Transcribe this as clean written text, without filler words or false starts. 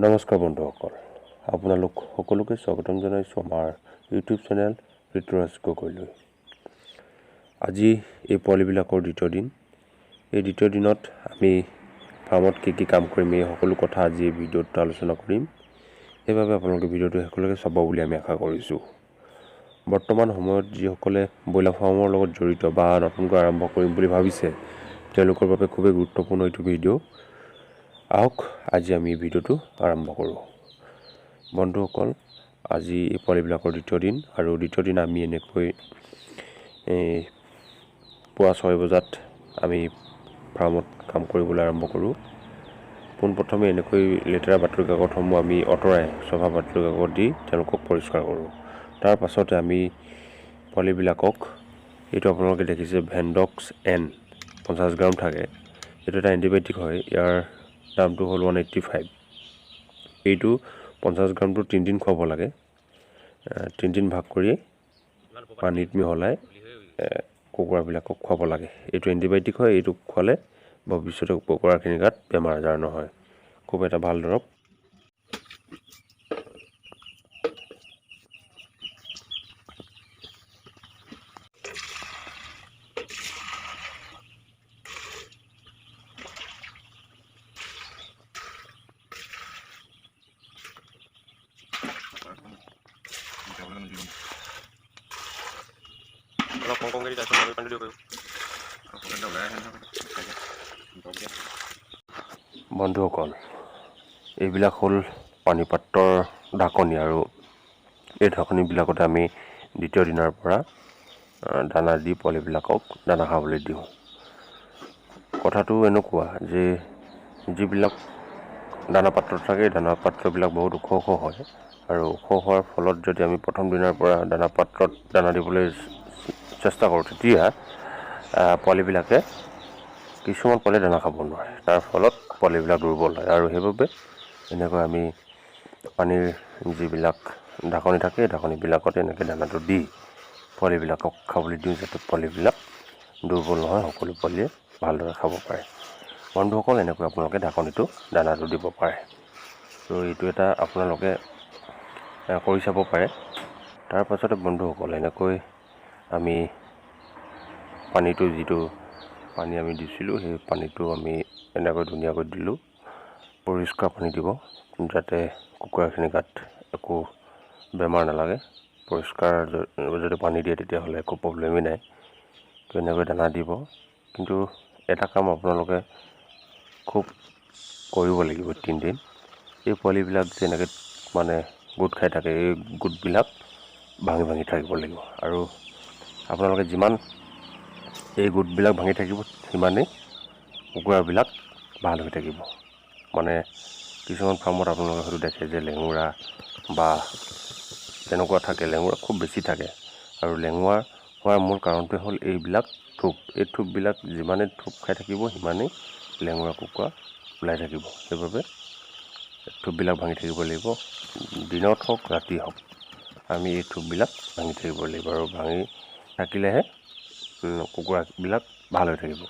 নমস্কাৰ বন্ধুসকল, আপোনালোক সকলোকে স্বাগতম জনাইছোঁ আমাৰ ইউটিউব চেনেল ঋতুৰাজ গগৈলৈ। আজি এই পোৱালিবিলাকৰ দ্বিতীয় দিন। এই দ্বিতীয় দিনত আমি ফাৰ্মত কি কি কাম কৰিম এই সকলো কথা আজি এই ভিডিঅ'ত আলোচনা কৰিম। সেইবাবে আপোনালোকে ভিডিঅ'টো শেষলৈকে চাব বুলি আমি আশা কৰিছোঁ। বৰ্তমান সময়ত যিসকলে ব্ৰইলাৰ ফাৰ্মৰ লগত জড়িত বা নতুনকৈ আৰম্ভ কৰিম বুলি ভাবিছে তেওঁলোকৰ বাবে খুবেই গুৰুত্বপূৰ্ণ এইটো ভিডিঅ'। আহক আজি আমি ভিডিঅ'টো আৰম্ভ কৰোঁ। বন্ধুসকল, আজি এই পোৱালিবিলাকৰ দ্বিতীয় দিন আৰু দ্বিতীয় দিন আমি এনেকৈ পুৱা 6 বজাত আমি ফাৰ্মত কাম কৰিবলৈ আৰম্ভ কৰোঁ। পোনপ্ৰথমে এনেকৈ লেতেৰা বাতৰি কাকতসমূহ আমি আঁতৰাই চফা বাতৰি কাকত দি তেওঁলোকক পৰিষ্কাৰ কৰোঁ। তাৰ পাছতে আমি পোৱালিবিলাকক, এইটো আপোনালোকে দেখিছে ভেণ্ডক্স এন 50 গ্ৰাম থাকে, এইটো এটা এণ্টিবায়'টিক হয়, ইয়াৰ দামটো হ'ল 185। এইটো 50 গ্ৰামটো 3 দিন খুৱাব লাগে। 3 দিন ভাগ কৰি পানীত মিহলাই কুকুৰাবিলাকক খুৱাব লাগে। এইটো এণ্টিবায়'টিক হয়, এইটো খুৱালে ভৱিষ্যতে কুকুৰাখিনিৰ গাত বেমাৰ আজাৰ নহয়। খুব এটা ভাল দৰৱ। বন্ধুসকল, এইবিলাক হ'ল পানী পাত্ৰৰ ঢাকনি আৰু এই ঢাকনিবিলাকতে আমি দ্বিতীয় দিনাৰ পৰা দানা দি পোৱালিবিলাকক দানা খাবলৈ দিওঁ। কথাটো এনেকুৱা যে যিবিলাক দানা পাত্ৰ থাকে, দানা পাত্ৰবিলাক বহুত ওখ ওখ হয় আৰু ওখ হোৱাৰ ফলত যদি আমি প্ৰথম দিনাৰ পৰা দানা পাত্ৰত দানা দিবলৈ চেষ্টা কৰোঁ তেতিয়া পোৱালিবিলাকে কিছুমান পোৱালি দানা খাব নোৱাৰে, তাৰ ফলত পোৱালিবিলাক দুৰ্বল হয়। আৰু সেইবাবে এনেকৈ আমি পানীৰ যিবিলাক ঢাকনি থাকে, ঢাকনিবিলাকত এনেকৈ দানাটো দি পোৱালিবিলাকক খাবলৈ দিওঁ যাতে পোৱালিবিলাক দুৰ্বল নহয়, সকলো পোৱালিয়ে ভালদৰে খাব পাৰে। বন্ধুসকল, এনেকৈ আপোনালোকে ঢাকনিটো দানাটো দিব পাৰে। ত' এইটো এটা আপোনালোকে কৰি চাব পাৰে। তাৰ পাছতে বন্ধুসকল, এনেকৈ আমি পানীটো, যিটো পানী আমি দিছিলোঁ সেই পানীটো আমি এনেকৈ ধুনীয়াকৈ দিলোঁ। পৰিষ্কাৰ পানী দিব যাতে কুকুৰাখিনিৰ গাত একো বেমাৰ নালাগে। পৰিষ্কাৰ যদি পানী দিয়ে তেতিয়াহ'লে একো প্ৰব্লেমেই নাই। তো এনেকৈ দানা দিব। কিন্তু এটা কাম আপোনালোকে খুব কৰিব লাগিব 3 দিন, এই পোৱালিবিলাক যেনেকৈ মানে গোট খাই থাকে, এই গোটবিলাক ভাঙি ভাঙি থাকিব লাগিব। আৰু আপোনালোকে যিমান এই গোটবিলাক ভাঙি থাকিব সিমানেই কুকুৰাবিলাক ভাল হৈ থাকিব। মানে কিছুমান ফাৰ্মত আপোনালোকে হয়তো দেখে যে লেঙুৰা বা তেনেকুৱা থাকে, লেঙুৰা খুব বেছি থাকে। আৰু লেঙুৰা হোৱাৰ মূল কাৰণটোৱে হ'ল এইবিলাক থোপ। এই থোপবিলাক যিমানেই থোপ খাই থাকিব সিমানেই লেঙুৰা কুকুৰা ওলাই থাকিব। সেইবাবে থোপবিলাক ভাঙি থাকিব লাগিব, দিনত হওক ৰাতি হওক আমি এই থোপবিলাক ভাঙি থাকিব লাগিব। আৰু ভাঙি থাকিলেহে কুকুৰাবিলাক ভাল হৈ থাকিব।